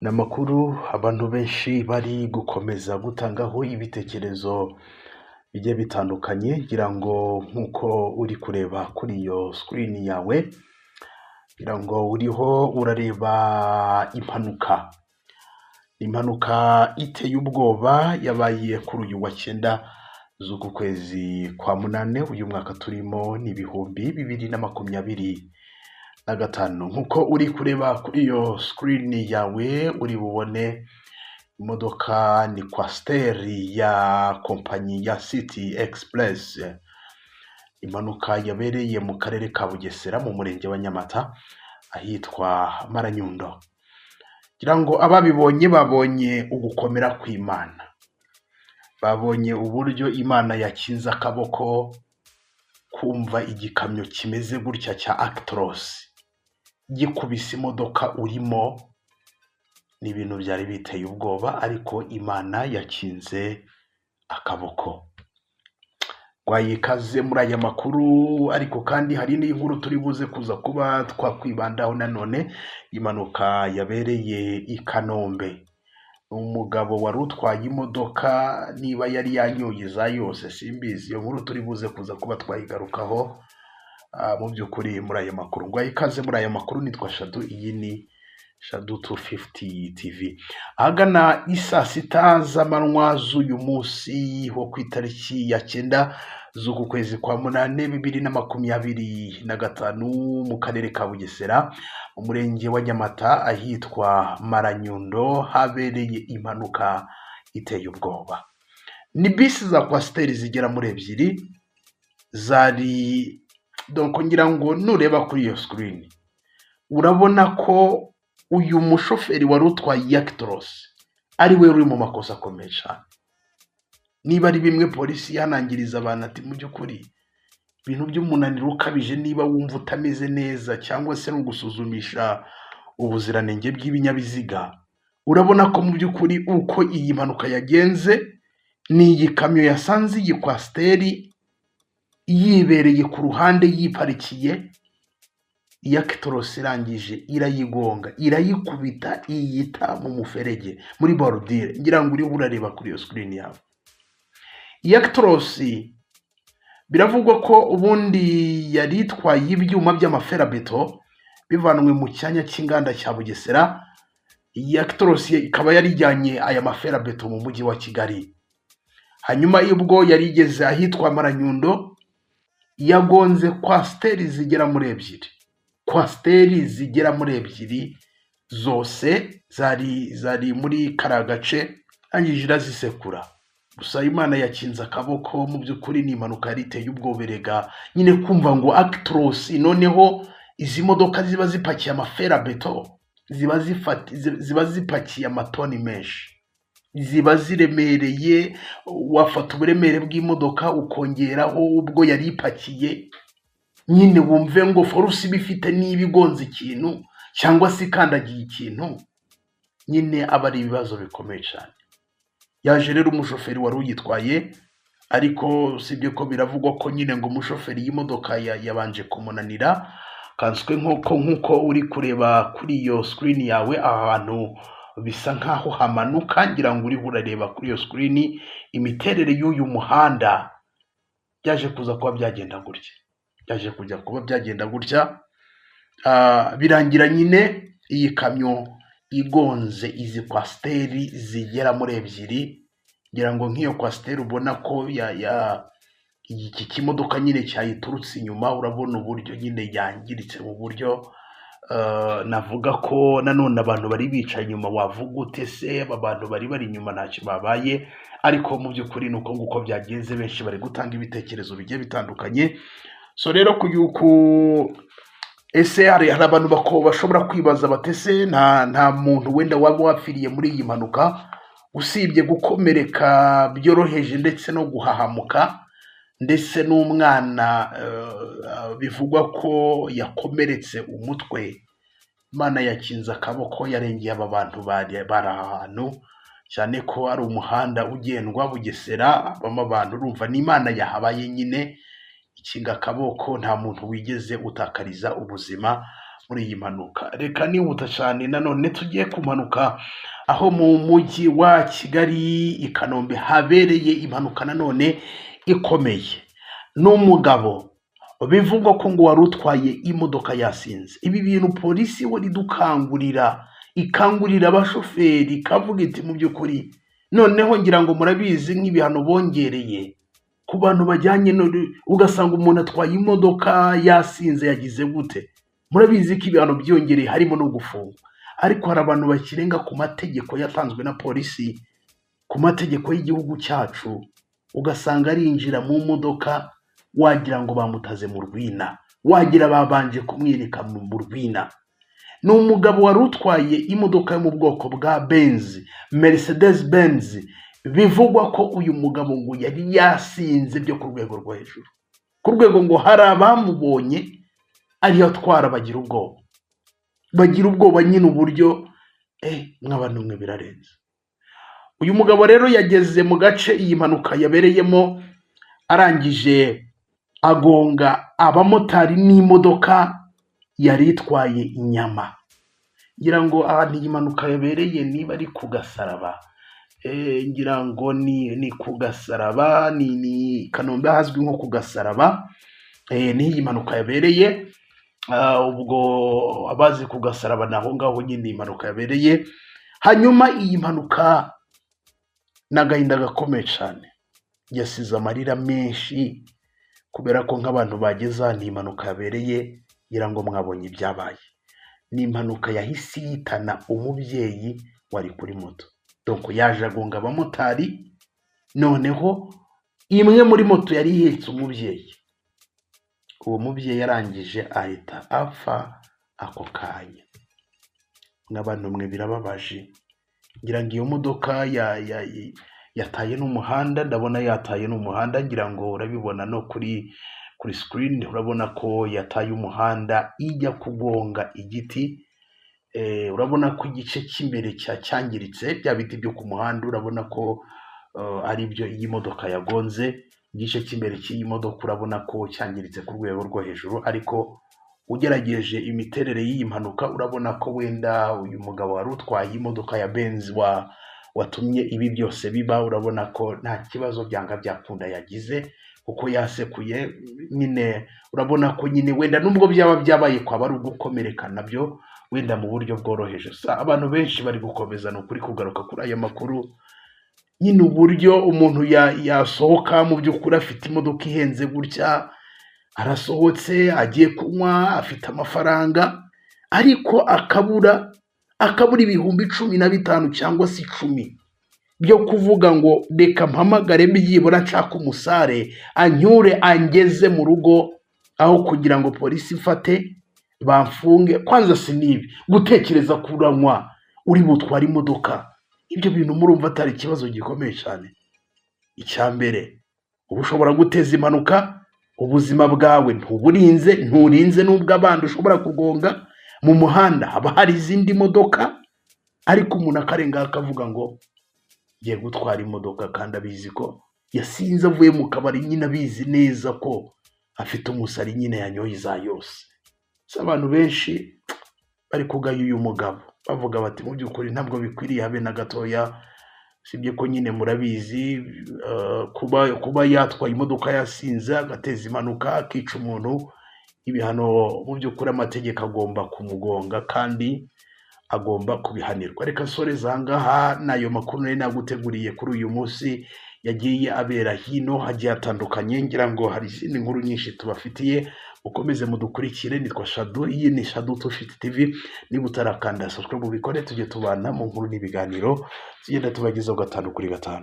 Ni amakuru abantu benshi bari gukomeza gutangaho ibitekerezo bigiye bitandukanye, ngira ngo nk'uko uri kureba kuri iyo screen yawe, ngira ngo uriho urareba impanuka. Impanuka iteye ubwoba yabaye kuri uyu wa 9 z'uku kwezi kwa 8, uyu mwaka turimo ni 2025. Nk'uko uri kureba kuri iyo screen yawe, uri bubone imodoka ni Coaster ya kompanyi ya City Express. Impanuka yabereye mu karere ka Bugesera mu murenge wa Nyamata ahitwa Maranyundo. Ngira ngo ababibonye babonye ugukomera kw'Imana, babonye uburyo Imana yakinze akaboko. Kumva igikamyo kimeze gutya cya Actros gikubise imodoka urimo, ni ibintu byari biteye ubwoba, ariko Imana yakinze akaboko. Gwaye ikaze muri aya makuru, ariko kandi hari n'inkuru turi buze kuza kuba twakwibandaho nanone, impanuka yabereye i Kanombe. Umugabo wari utwaye imodoka, niba yari yanyoye iza yose simbizi, iyo nkuru turi buze kuza kuba twayigarukaho mu by'ukuri muri aya makuru. Gwaye ikaze muri aya makuru, nitwa Shadu, iyi ni Shadu 250 TV. Ahagana isaa 6 z'amanywa z'uyu munsi wo ku itariki ya 9 z'uku kwezi kwa 8 2025, mu karere ka Bugesera mu murenge wa Nyamata ahitwa Maranyundo habereye impanuka iteye ubwoba. Ni bisi za Coaster zigera muri ebyiri zari, donc ngira ngo nureba kuri iyo screen urabona ko uyu mushoferi wari utwaye Actros ari we uri mu makosa akomeye cyane. Niba ari bimwe polisi yanangiriza abantu ati mu by'ukuri ibintu by'umunaniro ukabije, niba wumva utameze neza cyangwa se no gusuzumisha ubuziranenge bw'ibinyabiziga, urabona ko mu by'ukuri uko iyi mpanuka yagenze, ni iyi kamyo yasanze iyi Coaster yibereye ku ruhande yiparikiye, iya Actros irangije irayigonga, irayikubita, iyita mu muferege, muri bordure. Ngira ngo uriho urareba kuri iyo screen yawe. Iyi Actros biravugwa ko ubundi yari itwaye ibyuma by'amaferabeto bivanwe mu cyanya cy'inganda cya Bugesera. Iyi Actros ikaba yari ijyanye aya maferabeto mu mujyi wa Kigali. Hanyuma ubwo yari igeze ahitwa Maranyundo, yagonze Coaster zigera muri ebyiri. Coaster zigera muri ebyiri zose zari muri kariya gace, arangije irazisekura. Gusa Imana yakinze akaboko. Mu by'ukuri ni impanuka yari iteye ubwoba erega. Nyine kumva ngo Actros, noneho izi modoka ziba zipakiye amaferabeto, ziba zipakiye amatoni menshi, ziba ziremereye. Wafata uburemere bw'imodoka ukongeraho ubwo yari ipakiye, nyine wumve ngo force iba ifite niba igonze ikintu cyangwa se ikandagiye ikintu, nyine aba ari ibibazo bikomeye cyane. Yaje rero umushoferi wari uyitwaye, ariko usibye ko biravugwa ko nyine ngo umushoferi y'imodoka yabanje kumunanira, kanswe nk'uko uri kureba kuri iyo screen yawe, aha hantu bisa nkaho hamanuka. Ngira ngo uriho urareba kuri iyo screen imiterere y'uyu muhanda. Byaje kuza kuba byagenda gutya, byaje kujya kuba byagenda gutya, birangira nyine iyi kamyo igonze izi Coaster zigera muri ebyiri. Ngira ngo nk'iyo Coaster ubona ko ya iki kimodoka nyine cyayiturutse inyuma, urabona uburyo nyine yangiritse mu buryo navuga ko nanone abantu bari bicaye inyuma, wavuga ute se aba bantu bari inyuma ntacyo babaye? Ariko mu by'ukuri ni uko nguko byagenze, benshi bari gutanga ibitekerezo bigiye bitandukanye. So rero ku ese hari abantu bashobora kwibaza bati ese nta muntu wenda waba wapfiriye muri iyi mpanuka, usibye gukomereka byoroheje ndetse no guhahamuka, ndetse n'umwana bivugwa ko yakomeretse umutwe. Imana yakinze akaboko, yarengeye aba bantu bari aha hantu, cyane ko ari umuhanda ugendwa Bugesera habamo abantu. Urumva ni Imana yahabaye nyine ikinga akaboko, nta muntu wigeze utakariza ubuzima muri muri iyi mpanuka. Reka nihuta cyane nanone tugiye ku mpanuka aho mu mujyi wa Kigali i Kanombe habereye impanuka nanone ikomeye. N'umugabo bivugwa ko ngo wari utwaye imodoka yasinze. Ibi bintu polisi we idukangurira, ikangurira abashoferi, ikavuga iti mu by'ukuri noneho ngira ngo murabizi nk'ibihano bongereye ku bantu bajyanye, ugasanga umuntu atwaye imodoka yasinze yagize gute. Murabizi ko ibihano byiyongereye harimo no gufungwa, ariko hari abantu bakirenga ku mategeko yatanzwe na polisi, ku mategeko y'igihugu cyacu, ugasanga arinjira mu modoka wagira ngo bamutaze mu rwina, wagira babanje kumwereka mu rwina. Ni umugabo wari utwaye imodoka yo mu bwoko bwa Benz, Mercedes Benz. Bivugwa ko uyu mugabo ngo yari yasinze byo ku rwego rwo hejuru, ku rwego ngo hari abamubonye ariyo atwara bagira ubwoba, bagira ubwoba nyine uburyo mw'abantu mwe birarenze. Uyu mugabo rero yageze mu gace iyi mpanuka yabereyemo, arangije agonga abamotari n'imodoka yari itwaye inyama. Ngira ngo ahantu iyi mpanuka yabereye niba ari ku Gasaraba, ngira ngo ni ku Gasaraba, ni Kanombe ahazwi nko ku Gasaraba, niho iyi mpanuka yabereye. Ubwo abazi ku Gasaraba ni aho ngaho nyine iyi mpanuka yabereye. Hanyuma iyi mpanuka ni agahinda gakomeye cyane, yasize amarira menshi kubera ko nk'abantu bageze ahantu iyi mpanuka yabereye, ngira ngo mwabonye ibyabaye. Ni impanuka yahise ihitana umubyeyi wari kuri moto. Donc yaje agonga abamotari, noneho imwe muri moto yari ihetse umubyeyi. Uwo mubyeyi arangije ahita apfa ako kanya. N'abantu mwe birababaje. Ngira ngo iyo modoka yataye n'umuhanda, ndabona yataye n'umuhanda, ngira ngo urabibona no kuri screen, urabona ko yataye umuhanda ijya kugonga igiti. Urabona ko igice cy'imbere cyangiritse, bya biti byo ku muhanda urabona ko ari byo iyi modoka yagonze. Igice cy'imbere cy'iyi modoka urabona ko cyangiritse ku rwego rwo hejuru, ariko ugerageje imiterere y'iyi mpanuka urabona ko wenda uyu mugabo wari utwaye imodoka ya Benz watumye ibi byose biba, urabona ko nta kibazo byanga byakunda yagize, kuko yasekuye nyine. Urabona ko nyine wenda nubwo byaba byabaye kwaba ari ugukomereka nabyo wenda mu buryo bworoheje. Abantu benshi bari gukomeza ni ukuri kugaruka kuri aya makuru nyine, uburyo umuntu yasohoka mu by'ukuri afite imodoka ihenze gutya, arasohotse agiye kunywa afite amafaranga, ariko akabura 15,000 cyangwa se 10 byo kuvuga ngo reka mpamagare byibura nshaka umusare anyure angeze mu rugo, aho kugira ngo polisi ifate bamfunge. Kwanza si nibi gutekereza kuranywa uri butware imodoka, ibyo bintu murumva atari ikibazo gikomeye cyane. Icya mbere uba ushobora guteza impanuka, ubuzima bwawe ntuburinze, nturinze n'ubwo abandi ushobora kugonga mu muhanda, haba hari izindi modoka, ariko umuntu akarenga akavuga ngo ngiye gutwara imodoka kandi abizi ko yasinze avuye mu kabari, nyine abizi neza ko afite umusari nyine yanyoye iza yose. Si abantu benshi bari kugaya uyu mugabo bavuga bati mu by'ukuri ntabwo bikwiriye habe na gatoya. Sibye ko nyine murabizi kuba yatwaye imodoka yasinze agateza impanuka akica umuntu, ibihano mu by'ukuri amategeko agomba kumugonga kandi agomba kubihanirwa. Reka nsoreze aha ngaha n'ayo makuru nari naguteguriye kuri uyu munsi yagiye abera hino hagiye hatandukanye. Ngira ngo hari izindi nkuru nyinshi tubafitiye, mukomeze mudukurikire. Nitwa Shadu, iyi ni Shadu 250 TV. Niba utarakanda subscribe ubikore, tujye tubana mu nkuru n'ibiganiro tugenda tubagezaho 5 kuri 5.